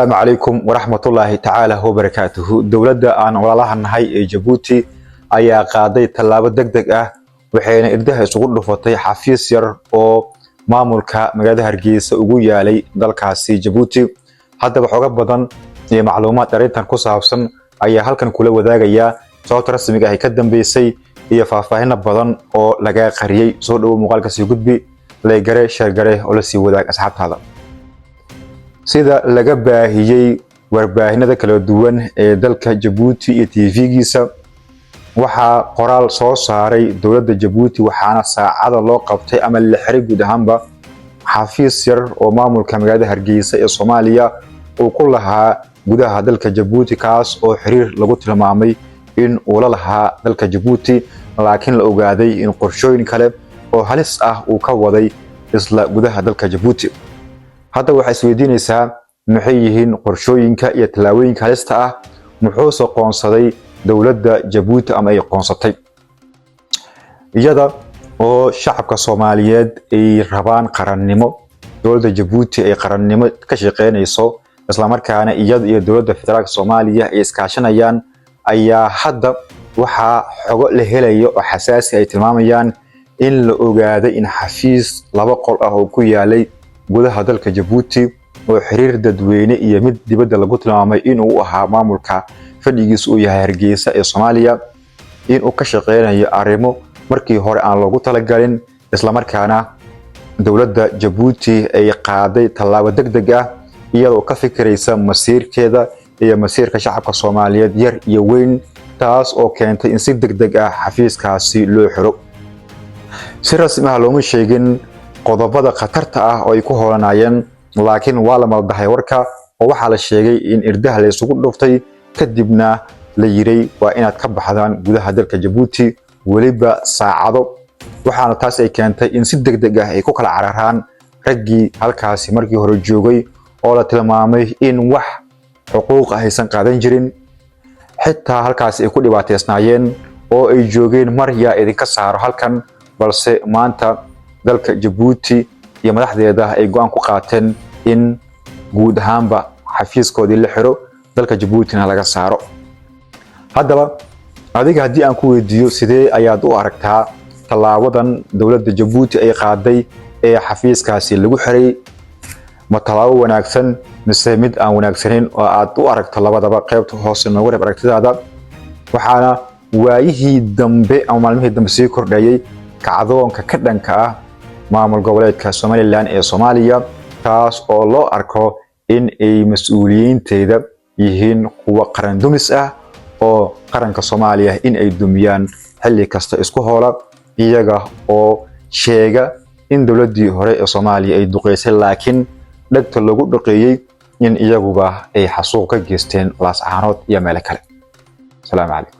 Asalaamu calaykum waraxmatullaahi tacaala wabarakaatuhu. Dowladda aan walaalaha nahay ee Jabuuti ayaa qaaday tallaabo deg deg ah, waxayna irdaha isugu dhufatay xafiis yar oo maamulka magaalada Hargeysa ugu yaalay dalkaasi Jabuuti. Haddaba, xogo badan iyo macluumaad arrintan ku saabsan ayaa halkan kula wadaagaya, sababta rasmiga ah ka dambeysay iyo faahfaahino badan oo laga qariyey. Soo dhowo, muuqaalka sii gudbi, like garee, share garee oo la sii wadaag asxaabtaada. Sida laga baahiyey warbaahinada kala duwan ee dalka Jabuuti iyo TV-giisa, waxaa qoraal soo saaray dowladda Jabuuti, waxaana saacada loo qabtay ama la xiray guud ahaanba xafiis yar oo maamulka magaalada Hargeysa ee Soomaaliya uu ku lahaa gudaha dalka Jabuuti, kaas oo xiriir lagu tilmaamay in uu la lahaa dalka Jabuuti, laakiin la ogaaday in qorshooyin kale oo halis ah uu ka waday isla gudaha dalka Jabuuti. Hadda waxaa isweydiinaysaa, maxay yihiin qorshooyinka iyo tallaabooyinka halista ah? Muxuuse qoonsaday dowladda Jabuuti ama ay qoonsatay? Iyada oo shacabka Soomaaliyeed ay rabaan qarannimo, dowladda Jabuuti ay qarannimo ka shaqeynayso, islamarkaana iyada iyo dowladda federaalka Soomaaliya ay iskaashanayaan, ayaa hadda waxaa xogo la helayo oo xasaasi ay tilmaamayaan in la ogaaday in xafiis laba qol ah oo ku yaalay gudaha dalka Jabuuti, oo xiriir dadweyne iyo mid dibadda lagu tilmaamay inuu ahaa maamulka fadhigiisu uu yahay Hargeysa ee Soomaaliya, inuu ka shaqeynayo arrimo markii hore aan loogu talagalin, islamarkaana dowladda Jabuuti ay qaaday tallaabo deg deg ah, iyadoo ka fikiraysa masiirkeeda iyo masiirka shacabka Soomaaliyeed yar iyo weyn, taas oo keentay in si deg deg ah xafiiskaasi loo xiro. Si rasmi ah looma sheegin qodobada khatarta ah oo ay ku hoolanayeen, laakiin waa la maldahay warka, oo waxaa la sheegay in irdaha la isugu dhuftay, kadibna la yiray waa inaad ka baxdaan gudaha dalka Jabuuti weliba saacado. Waxaana taas ay keentay in si degdeg ah ay ku kala cararaan raggii halkaasi markii hore joogay, oo la tilmaamay in wax xuquuq ah aysan qaadan jirin, xitaa halkaasi ay ku dhibaateysnaayeen oo ay joogeen mar yaa idinka saaro halkan. Balse maanta dalka Jabuuti iyo madaxdeeda ay go'aan ku qaateen in guud ahaanba xafiiskoodii la xiro, dalka Jabuutina laga saaro. Haddaba adiga haddii aan ku weydiiyo, sidee ayaad u aragtaa tallaabadan dowladda Jabuuti ay qaaday ee xafiiskaasi lagu xiray? Ma tallaabo wanaagsan mise mid aan wanaagsanayn oo aad u aragto? Labadaba qaybta hoose noogu reeb aragtidaada. Waxaana waayihii dambe ama maalmihii dambe sii kordhayay kacdoonka ka dhanka ah maamul goboleedka Somaliland ee Soomaaliya, taas oo loo arko in ay mas-uuliyiinteeda yihiin kuwa qaran dumis ah oo qaranka Soomaaliya in ay dumiyaan xilli kasta isku hoola, iyaga oo sheega in dowladdii hore ee Soomaaliya ay duqeysay, laakiin dhegta lagu dhaqeeyey in iyaguba ay xasuuq ka geysteen Laascaanood iyo meelo kale. Asalaamu calaykum.